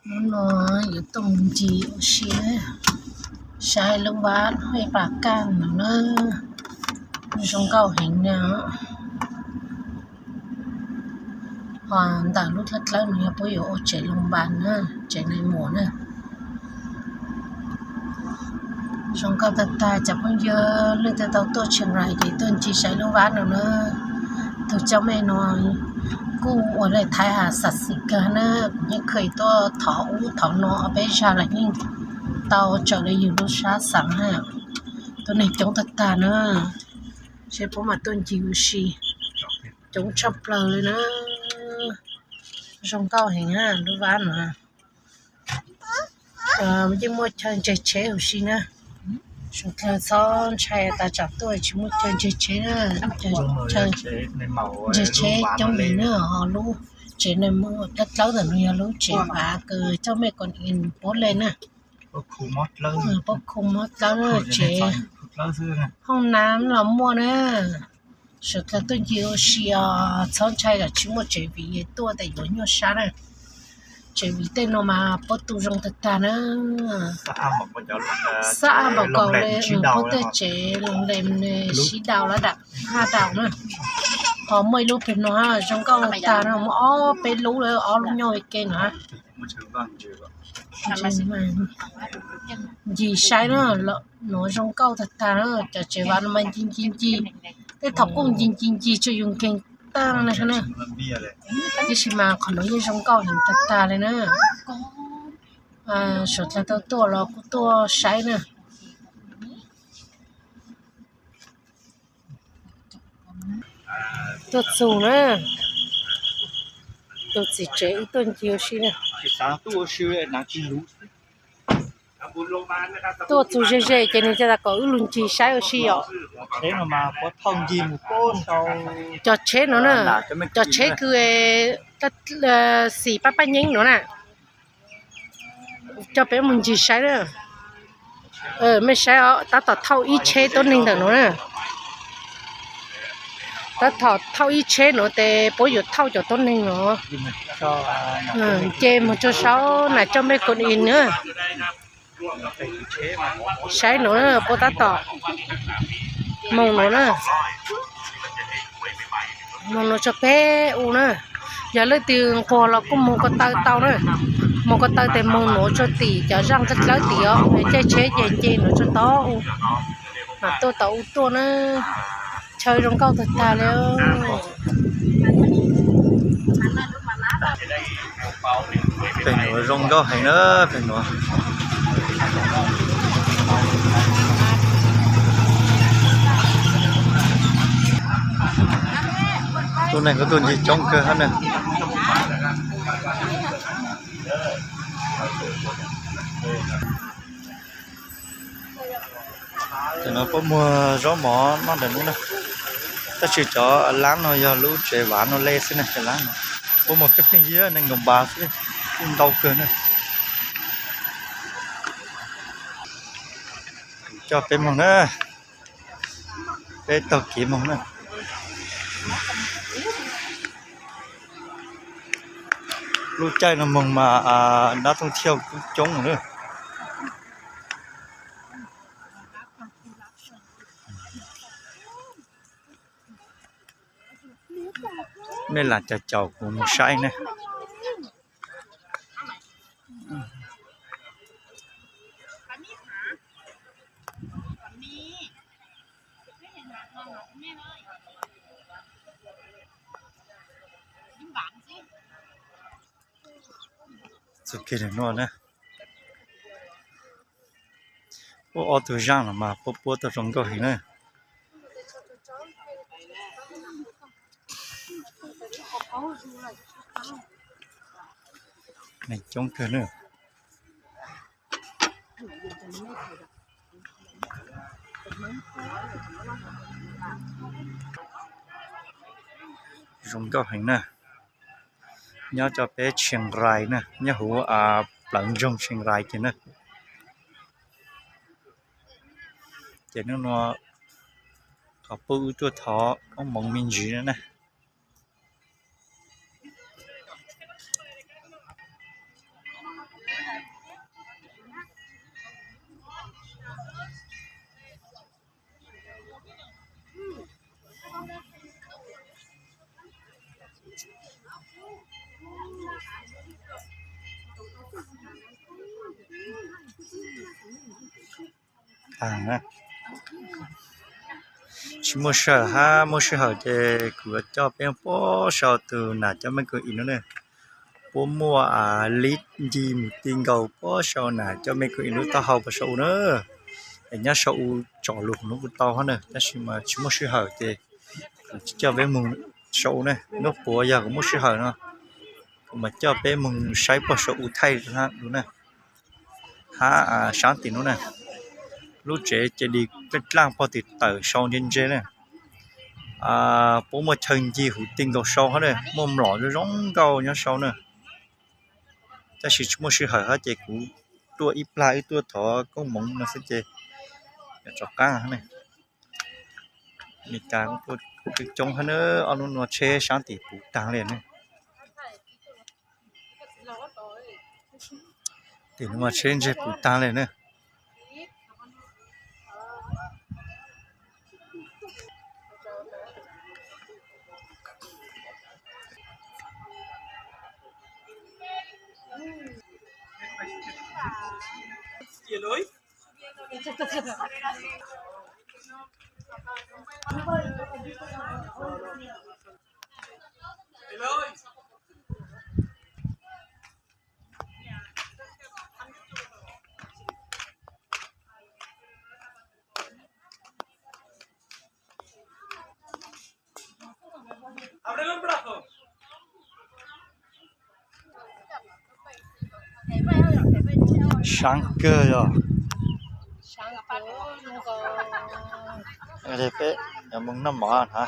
Hnub no yuav tuaj mus ncig ua si, saib lub vaj hauv pas kaj no na, zoo nkauj heev na. Ho ntawm lub dlawb dlawb no yog puab yuav ua tsev loos npas na, tsev nais muas na. Zoo nkauj tag tag cov phooj ywg, leej twg tau tuaj Chiang Rai ces tuaj ncig saib lub vaj no na. Tus coj mej no kuj ua le thaiv has xam xim kawg na, kuv yeej kheev tuaj thov ub thov no ob peb zag los yeej tau tsaws li yus lub sab xeem na. Tus neeg coob tag tag na, seb puab mam tuaj ncig ua si. Coob tshaj plaws li na. Zoo nkauj heev na lub vaj no. Yeej muaj chaw ntseg tsheb huv si na. Suav dlawg txhob ntshai tas tsam tuaj tsis muaj chaw ntseg tsheb na. Chaw ntseg tsheb coob heev na, ho lub tsev nais muas dlawb dlawb ntawm no yog lub tsev vav kws coj mej koom ins puab le na. Puab khu mob dlawb na, tsev hoob nam los muaj na. Suav dlawg tuaj ncig ua si os, txhob ntshai kom tsis muaj tsev viv tuaj tas yuav nyuaj sab na. Tsev viv tej no mas puab tu zoo tag tag na. Xab ab npaum kaus li, puab tej tsev loos le sib daus lawm dam haj daus na. Ho muaj ib lub pem no zoo nkauj tag na, muaj ob peb lub, ob lub nyob ua ke no. Ncig saib na, nuav zoo nkauj tag tag na, cov tsev vav no mas ncig ncig ncig, tej thaum kuj ncig ncig ncig tsuas yus nkeeg taag le na. Tiam sis mas qhov nuav yeej zoo nkauj heev tag tag li na. Suav dlawg tau tuaj los kuj tuaj saib na. Tuaj txug na, tus txiv tsev wb tuaj ncig ua si na. Tuaj txug ze ze ces nwg ca tas kom wb lug ncig saib ua si os. Cov tsheb no na, cov tsheb kws xim pab paj nyeeb no na. Coj peb mus ncig saib na. Mej saib os, tab tom thauj ib tsheb tuab neeg ntawm no na. Tab tom thauj ib tsheb no tes puab yuav thauj cov tuab neeg no nce mus rua saud na, coj mej koom ins na. Saib no na, puab tab tom moog no na. Moog no rua peb u na. Yog leej twg nquag los kuj moog ko taw tau na. Moog ko taw tes moog nuav rua tim cov zaaj dlawb dlawb tim os, caij tsheb ces nce nuav rua tod u. Mas tuaj tau u tuaj na. Chaw zoo nkauj tag tag li. Peg nuav zoo nkauj heev na, peg nuav. Tuaj neeg kuj tuaj ncig coob kawg hab na. Cov no puab muag zaub mov noj ntawm nuav na. Tab sis cov laab no yog lub tsev vav no le xwb na, cov laab no. Puab muag pheej pheej yig neeg nkaum npas xwb, kuj ntau kawg na. Coj peb moog na, peb taug kev moog na. Lub caij no moog mas dab tuab thiaj kuj coob na. Mej lam caum caum kuv moog saib na. Txug kiag no na. Puab ob tug zaaj los mas puab puab tau zoo nkauj heev na. Neeg coob kawg na. Zoo nkauj heev na. Nyob rua peb Chiang Rai na, nyob huv plawv ntsoog Chiang Rai kiag na. Ces nub nua thov pub wb tuaj thov koob moov me ntsis na. taag na. Tsis muaj sij hawm hab, muaj sij hawm ces kuv coj peb puab sau tus nas coj mej kawg ib nub ne. Puab muaj lib nti mus ti nkaus puab sau nas coj mej kawg ib nub taub hau puas sau u na. Es nyob sau u tsom lug nub kuj tau hab na, tab sis mas tsis muaj sij hawm ces kuv coj peb moog sau u ne. Nub puav yog kuv muaj sij hawm no kuv mas coj peb moog saib puab sau u thaij lug na. Hab saab tim nub na, lub tsev ces di dlaaj dlaaj puag tim tawm sau ntse ntse na. Puab muaj chaw ncig huv ti nkaus sau hab na, muaj mlom zoo zoo nkauj nyob sau na. Tab sis tsis muaj sij hawm hab ces kuv tuaj ib plag wb tuaj thov koob moov no xwb ces tso qaab ne. Meskas kuj tuaj coob hab na, ob nub no tsheb saab tim puv taag le na. Tim nub mas tsheb ntseg puv taag le na. Saab kawg yog. Peb moog noj mov na.